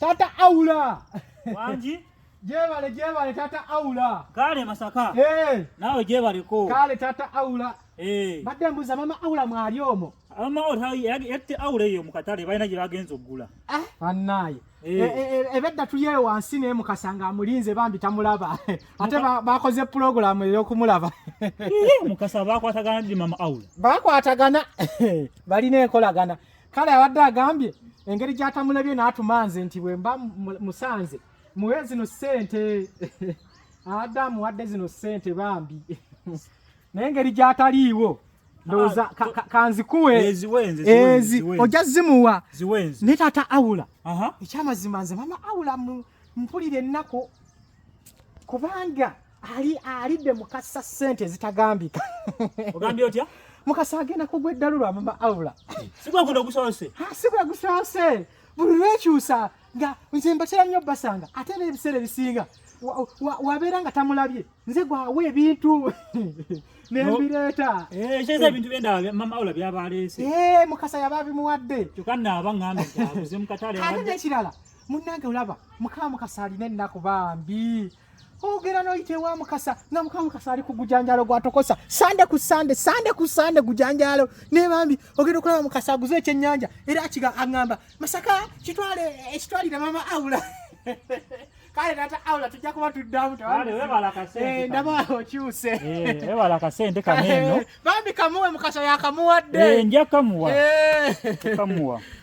Taata Aula. Wangi? Gyebale gyebale taata Aula. Kale Masaka. Eh. Naawe gyebaleko. Kale taata Aula. Eh. Mbadde mbuuza mama Aula mwali omwo. Mama Aula yatte Aula eyo mu katale balina gye bagenze okugula. Ah, bannaaye. Eh. Ebedda tuli eyo wansi naye Mukasa ng'amulinze bambi tamulaba. Ate bakoze pulogulaamu ey'okumulaba. Iye, Mukasa bakwatagana ddi mama Aula? Bakwatagana. Balina enkolagana. Kale abadde agambye engeri gy'atamulabye n'atuma nze nti bwe mba musanze muwe zino ssente. Abadde amuwadde zino ssente bambi. Naye engeri gy'ataliiwo ndowooza Ah, kanzikuwe. Eziwenze, ziwenze, Ezi, ziwenze. ojja zimuwa. Ziwenze. Naye taata Aula. Aha. Ekyamazima nze mama Aula mpulira ennaku kubanga alidde Mukasa ssente ezitagambika. Ogambye otya? Mukasa agenda kugwa eddalu lwa mama Aula. Si gwe guno gusoose? Ha, si gwe gusoose. Buli lwekyusa nga nze mbatera nnyo basanga ate n'ebiseera ebisinga wabeera nga tamulabye nze gwawa ebintu nembireeta. Kyeza ebintu byendaba mama Aula byaba aleese. Mukasa yaba abimuwadde. Kyokka nno aba ŋŋambye nti aguze mu katale Ate abadde. n'ekirala munnange olaba muka Mukasa alina ennaku bambi. Ogera n'oyita ewa Mukasa nga muka Mukasa ali ku gujanjalo gwatokosa sande ku sande, sande ku sande gujanjalo ne bambi ogenda okulaba Mukasa aguze ekyennyanja era akiga aŋŋamba Masaka kitwale ekitwalire mama Aula. Kale tata Aula tujja kuba tuddamu. Kale webala akasente kano. Ndaba okyuse. Webala akasente kano eno. Bambi kamuwe Mukasa yakamuwadde. Nja kamuwa. Kamuwa.